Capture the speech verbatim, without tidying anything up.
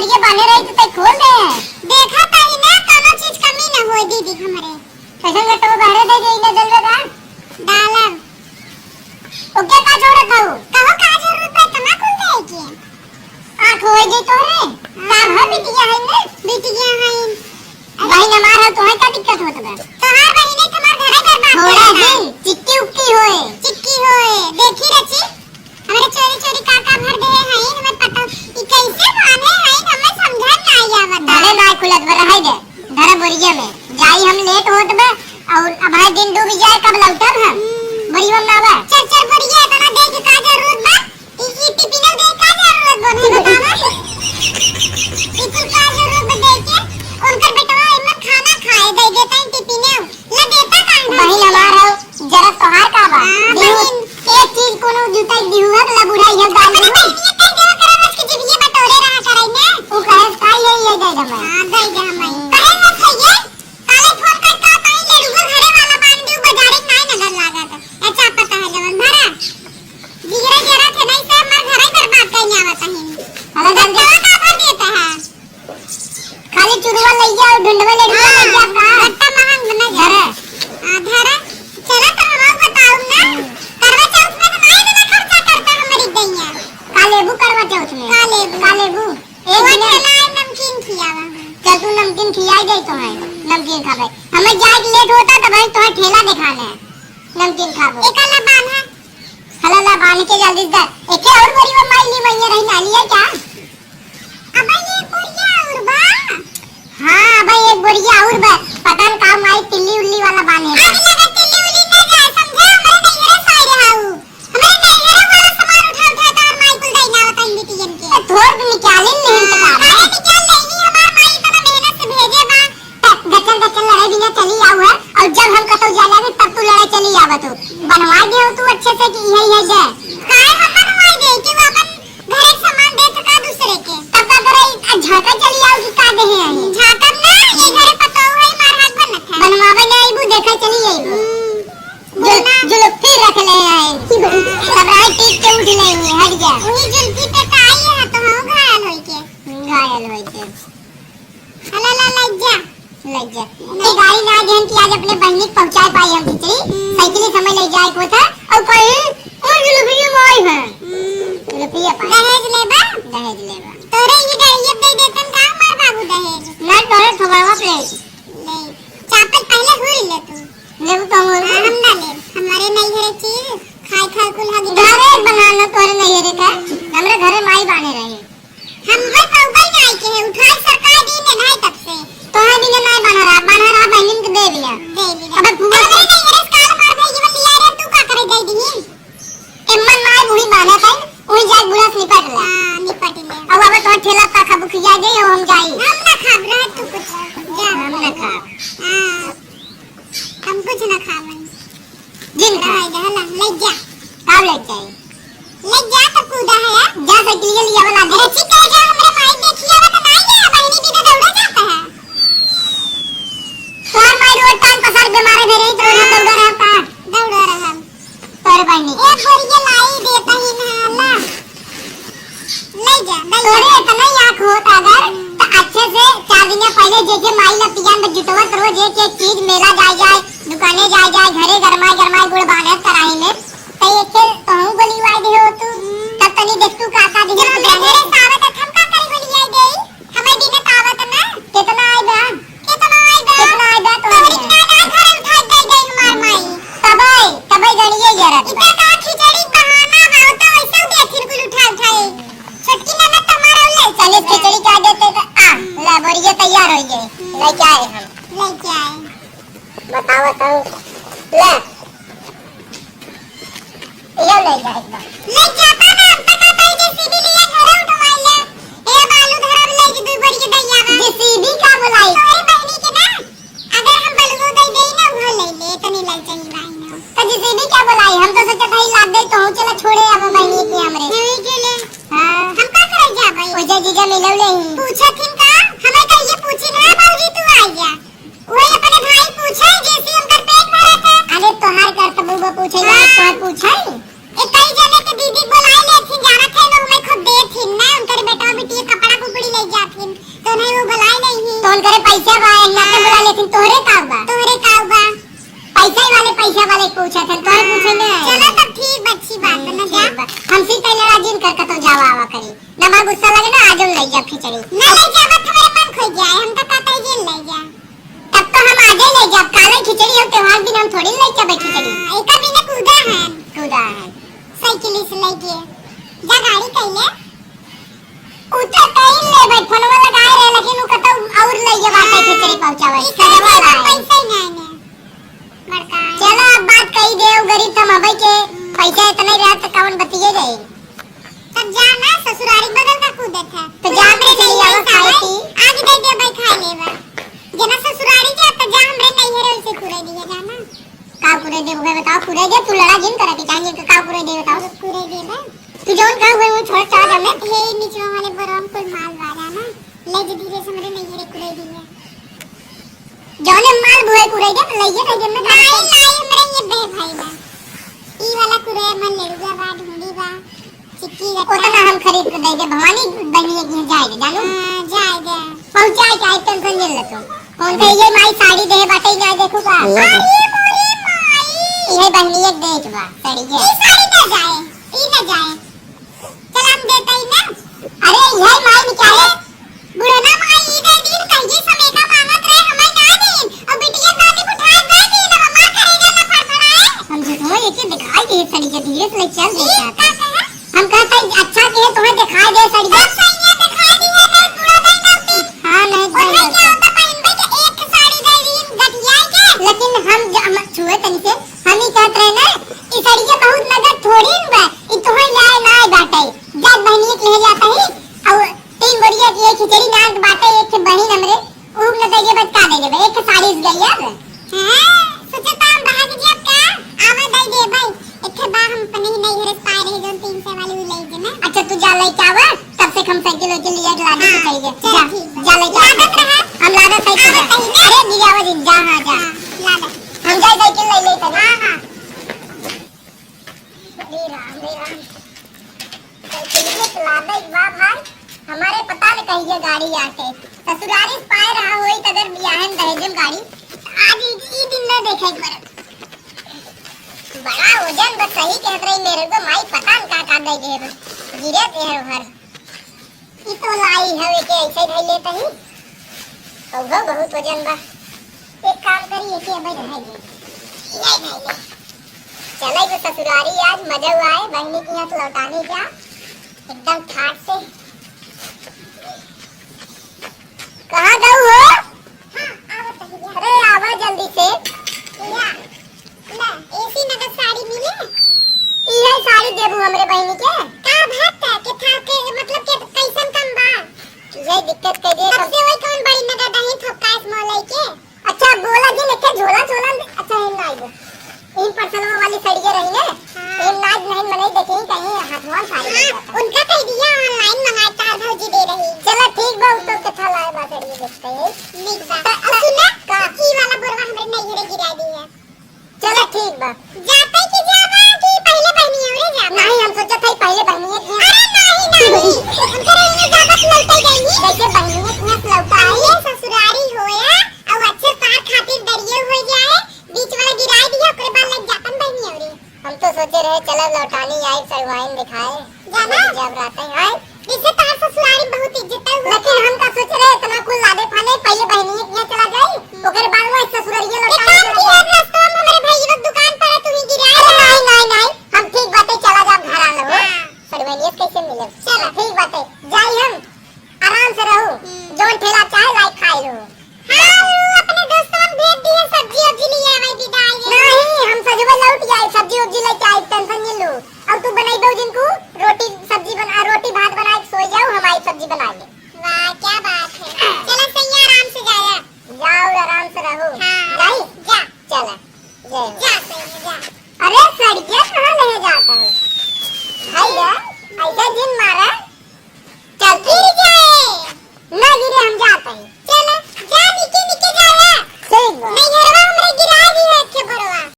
ये बने रही तो तै खोल दे। देखा ताही ना, कौनो चीज कमी न होए दीदी हमरे। कैसन गट्टवा बहरे दे दे, इन्हें जलवे का? डालब। ओके का जोड़त हऊ? कहो का जरूरत है, इतना कुल दे के? आँख होए जे तोरे? हाँ। काम है बिटिया है ना? बिटिया है। बहिन हमार है, तोहे का दिक्कत होत बा? तोहार बहिन है, तुम्हार घर है, घर बाप थोड़ा है। दिन चिक्की उक्की होए। चिक्की होए। देखी रची, हमरे चोरी चोरी का का भर दे है, हमें पता, ई कैसे माने है, हमें समझ में ना आया बता। भले ना खुलत बा, रहे दे। धरा बोरिया में। जाई हम लेट होत बा, और अब है दिन डूब जाए, कब लौटब हम? हम्म। बोरिया में ना बा। चल, चल, बोरिया इतना दे के का जरूरत बा? ई, ई टिफिन दे का जरूरत बा? तू बतावा। ई कुल का जरूरत बा दे के? उनकर बेटवा इमन खाना खाए दे देता है टिफिन। ला देता काहे ना? बहिन हमार हो, जरा तोहार का बा? हाँ, दिहु, बहिन। एक चीज कोनो जुटाई दिहु है, तो ला बुढ़ाई है, गाल अपने दिहु। बहिनिया कह देवा करे, बस के जिभिये बटोरे रहा करे ने। उ कहे, "का ये, ये दे दे मैं।" हाँ, दे दे मैं। हम्म। कहे मत कहिए, काले फोन कर का ताई लेडुआ घरे वाला बांध दे, बाजारे में नाई नजर लागत। अच्छा पता है जवन भरा। जिगरा जरा थे नहीं से हमार घरे बर्बाद करने आवत है। अरे जल्दी। दवा का भर देता है? खाली चुरुआ लइया और ढुंढवे लड़िया हाँ, लइया का? गट्टा महंग बना जा। धरे। आ, धरे। चला तो हम बताऊ ना। करवा चौथ में तो नाई इतना खर्चा करता हमारी गैया। का लेबू करवा चौथ में? का लेबू? का लेबू? एक वो दिन ठेला है, नमकीन खियावा है। चल तू नमकीन खियाई दे तो है। नमकीन खाबे। हमें जाए के लेट होता तो भाई तोहे ठेला दिखा ले। नमकीन खाबो। एक अल्लाह बांधा। हला ला बांध के जल्दी दे। एके और बोरी में माई ली मैया रही ना लिया क्या? अबे, ये बोरिया और बा? हाँ, अबे, एक बोरिया और बा। पता न का माई तिल्ली उल्ली वाला बाने। आगे लगे तिल्ली उल्ली न जाए, समझे? हमरे नैहरे से आए रहा उ। हमरे नैहरे वाला सामान उठा उठा तार माई कुल दई ना बताई बिटियन के। ए, थोड़ के निकाले नहीं तो का हाँ, बा? काहे निकाल लेनी? हमार माई इतना मेहनत से भेजे बा। गचल गचल लड़ाई बिना चली आऊ है, और जब हम कतौ जा जाबे तब तू लड़ाई चली आवत हो। बनवा दे हो तू अच्छे से कि यही है दे। काहे हम बनवा दे कि वो अपन घरे के सामान दे तो का दूसरे के? तब का करे, आ झांका चली आऊ कि का दे है? झांकब ना, ये घरे पतोह है, मार हाथ बनत है। बनवावे ना आईबू, देखा चली आईबू। हम्म, जुल-, बोला। जुल्फी रख ले है। सब राय टीप के उठ ले हुए, हट जा। वही जुल्फी पे का आई है तो हम घायल होई के। घायल होई के। अला ला लज्जा। लज्जा। ये गाड़ी ना देन कि आज अपने बहिनी के पहुंचाए पाई हम खिचड़ी। हम्म। साइकिल से समय ले जाए को था। और कहीं और जुलफिया में आई है। हम्म। जुलफिया पाई। दहेज लेबा? दहेज लेबा। तोरे ये दहेज दे देतन का मार बाबू दहेज? ना तोरे थोबावा पे। ले। चापल पहले हुई ले तू। लेबू तो हम हाँ, हम ना ले। हमारे नहीं है चीज। खाए खाए कुल हगी। घरे बनाना तोरे नहीं रे का। हमरे घरे माई बाने रहे। हम वही पौगल नाई के है, उठाई सरकार दी ने नाई तब से। तोहे बिना नाई बना रहा, बना रहा बहनिन के दे दिया। दे दिया। अबे फूल अरे नहीं, अरे काल मार भाई जीवन लिया रे, तू का करे दे दी? एम्मन नाई बूढ़ी बाने कहीं, उही जाए बूढ़ा से निपट ले। हाँ, निपट ले। अब अबे तोहे ठेला पा खाबू खिया दे, हम जाई। हम ना खाब रहे तू कुछ, जा। हम ना खाब। हाँ, हम कुछ ना खावन। जिन खा। रहे दे, हला, ले जा। का ले जाई? ले जा तो कूदा है यार। जा साइकिलिया लिया बना दे। अच्छी कह जा, हमरे माई देखिया बा तो नाई ले, बहिनी भी तो दौड़ा जाता है। तोर माई रोज टांग पसार बीमार है, मेरे ही तो ना दौड़ा रहता है। दौड़ा रहा। तोर बहिनी। एक बोरिया लाई देता ही ना, अल्लाह। ले जा, ले जा। तोरे इतना ही आँख होत अगर, तो अच्छे से चार दिन पहले जे जे माई ला पियान में जुटवत रोज एक एक चीज, मेला जाए जाए, दुकाने जाए जाए, घरे गरमाए गरमाए गुड़ बांधत कराही में, तो एक खेल तोहू गोली वाई दे हो तू, तब तनी देख तू का का दिन जब मेरे सावत हम का करे गोली आई दे, हमें दिन तावत ना। कितना आई बा? कितना आई बा? कितना आई बा तो तोहरी है? का ना घर उठा दे गई हमार माई। तबे, तबे गणिए जरत बा। इतना का खिचड़ी बहाना बा, तो वैसे देथिन कुल उठा उठाए। छोटकी ननद तो हमारा ले चले खिचड़ी का देते तो आ, ला बोरिया तैयार हो गए। लेके आए हम। लेके आए। बताओ, बताओ। ले। ये ले जाए बा। ले जाता ना, हम तो कहता है जेसीबी लिए घरे उठवाई ले। ए बालू धरा ले के दू बोरिया दैया बा। जेसीबी का बोलाई? तोहरी बहिनी के ना। अगर हम बलुओ दे देई ना, उहो ले ले, इतनी ललचही बाई ना। तो जेसीबी क्या बोलाई? हम तो सोचा था, ई लाद दे, तो चला छोड़े अब बहिनी के हमरे। नहीं के ले। हाँ। हम का करे जाबे? ओ जे जीजा मिलौ ले ही। पूछत हिन का? हमें कहिए पूछी ना, बाबूजी तू आ गया। वही अपने भाई पूछे, जैसे उनकर पेट भरत है। अरे तोहार कर तबू वो पूछे, हाँ। तोहार पूछे। ए, कई जने के दीदी बोलाई लेथिन, जानत है, लोग मैं खुद देथिन ना, उनकर बेटा बिटिया कपड़ा कुपड़ी ले जाथिन। जा गाड़ी कइले। उ तो कइल ले भाई, फोनवा लगाए रहे, लेकिन उ कतौ और लइए बाटे खिचड़ी पहुंचावे। ई सजवा कइले लाई। पैसा ही ना आने। बड़का। चलो, अब बात कही दे, उ गरीब थमावे के पैसा इतने रहे तो कौन बतिये जाए। तब जा ना, ससुरारी बगल का कूदे था। तो जा, हमरे खिचड़ी नहीं आवा खाए पी। आगे दे दे भाई, खाए लेबा। जना ससुरारी के, तो जा, हमरे नहीं है रे, उसे कुरे दिए जाना। का कुरे देबे बताओ, कुरे दे, तू लड़ा जिन करे के चाहिए, तो का कुरे दे बताओ? कुरे देबे। तू जौन कहा हुए, वो छोड़, चाह जाने। हे, निचवा वाले बरम कुल माल वाला ना, ले जे धीरे से हमरे नहीं रे कुरे दिए। जौने माल बुहे कुरे दे, ले जे दे दे, मैं नहीं, नहीं, हमरे ये बे भाई बा। ई वाला कुरे मन लड़ुआ बा, ढूंढी बा। चिक्की गट्टा। ओतना हम खरीद के दे दे, भवानी बहनिया के यहाँ जाए दे, जानू? हाँ, जाए दे। पहुँचाए के आई, टेंशन जिन ले तू। कौन से ये माई साड़ी दे बाटे, जाए देखू का? अरे मोरी माई। ये बहनिया के देत बा, साड़ी के। ई साड़ी ना जाए, ई ना जाए। चल हम देते ही ना। अरे ये माई निकाले। बुढ़ना माई ई दे दिन कहिए समेका मांगत रहे, हमें ना दीन। और बिटिया दादी उठाए दे दिन, अब हमार करेगा ना फड़फड़ाए। हम झूठो ये के दिखाई दे सड़ी के धीरे से ले चल दे ई जाता। का कहे? हम कहता है अच्छा के तुम्हें दिखाई दे सड़ी के। सब सही है, दिखाई दी है, मैं पूरा दिन करती। हाँ, नहीं और भाई, नहीं क्या होता पहन भाई के एक साड़ी दे दिन गठिया के। लेकिन हम ज-, हम छुए तनी से, हम ही कहत रहे ना, ई सड़ी के बहुत नजर थोड़ी न बा, ई तुम्हें जाए ना बाटे। जब बहनिया के ले जाता है, और तीन बोरिया की एक खिचड़ी नान के बाटे, एक ठे बहिन हमरे, ऊ न दे देबे, का दे देबे? एक ठे साड़ी से गई अब। हाँ, सोचे तो हम बहा के जियब का? आवा दे देबे। एक ठे बा हम अपने ही नहीं घरे से पाए रहे, जौन तीन सौ वाली ऊ ले जे ना। अच्छा, तू जा लेके आवा, तब से हम साइकिल वाइकिल लिया के ला दे हाँ, के चल गए। चल जा, ठीक बा। जा लेके आ। लागत रहा। हम लागत साइकिल आवा जा। कहीं ना। अरे, लियावा जिन, जा, हाँ, जा। हाँ, लागत। हम जाए साइकिल ले ले तनी। हाँ, हाँ। अरे राम, रे राम। साइकिलिए चलावे के बा भाई, हमारे पता न कहिए गाड़ी आके। ससुरारी से पाए रहा होई त अगर बियाहे में दहेजे में गाड़ी, त आज ई, ई दिन न देखे के पड़त। बड़ा वजन बा, सही कहत रही मेरे को, माई पता न का का दे दे, गिरे दे हर। ई तो लाई हवे के ऐसे धई लेत ही। ओहो बहुत वजन बा। एक काम करी, एके अबै धई ले। ले, ले, ले। चले के ससुरारी आज मजा आए, बहिनी के यहाँ से लौटाने जा। एकदम ठाट से। कहाँ जाऊ हो? हाँ, आवत हई जा। अरे, आवा जल्दी से। या, ले, एसी नगर साड़ी मिले? इहे साड़ी देबू हमरे बहिनी के? का भात का? के था के, मतलब के कैसन कम बा? इहे दिक्कत कर दे तब सब। से वही कौन बड़ी नगर दही थोकास मोलई के? अच्छा, बोला जी, लेके झोला, झोला ले, अच्छा, हम ना आइबो। इन पर्सनल वाली सड़िए रही ने, हाँ। इन नाच नहीं मनई देखी, कहीं हाथवा साड़ी हाँ, लग जाता। उनका कह दिया, online मंगाए, तार भौजी दे रही। चला, ठीक बा, उ तो कथा लाए बा, सड़िए देखते हैं। नीक बा। त-, और सुना, का? ई वाला बोरवा हमरे नैहरे गिरा दिया। चला, ठीक बा। जाते कि जाबा कि पहले बहनी हमरे जाबा? नहीं, हम सोचत हई पहले बहनी के यहाँ। अरे, नहीं, नहीं। उनके रही में जाबा कि लौटे जाएंगी। जैसे बहनी के यहाँ से लौटा आई। पहले ससुरारी होया, और अच्छे तार खातिर दरिये हो जाए। बीच वाला गिराई दिया, ओकरे बाद लग जातन बहिनी अउरी। हम तो सोचे रहे चलब लौटानी आई, सड़वाइन दिखाए। जाना? जब राते आए। इसे तार ससुरारी बहुत इज्जत है। लेकिन हम का सोचे रहे इतना कुल लादे फाने, पहले बहिनी के यहाँ चला जाई, ओकरे बाद वो ससुरारिया एक लौटानी काम चला किया, जाई। रस्तवा में हमारे भाई लोग दुकान पर है, तू ही गिराए। अरे नहीं, नहीं, नहीं, हम ठीक बाटे चला जाब घर आ लो। हाँ। सड़वाइनिया कैसे मिले? चला। ठीक बाटे, जाई हम, आराम से रहू, हम्म। जौन ठेला चाहे लाई खाए लो। हाँ, उ अपने दोस्तवन भेज दिए, सब्जी उब्जी ले आवे, विदाई ले। नहीं, हम सजबे लौट जाए, सब्जी उब्जी लेके आए, टेंशन नहीं लो। अब तू बनाइबे जिनको रोटी सब्जी बना, रोटी भात बना के सो जाओ, हम आई सब्जी बना ले। वाह, क्या बात है। चला सैया, आराम से जाया। जाओ, आराम से रहो। हाँ, जाई? जा। चला, जय हो। जा सैया, जा। अरे, सड़िया कहाँ ले जाता है?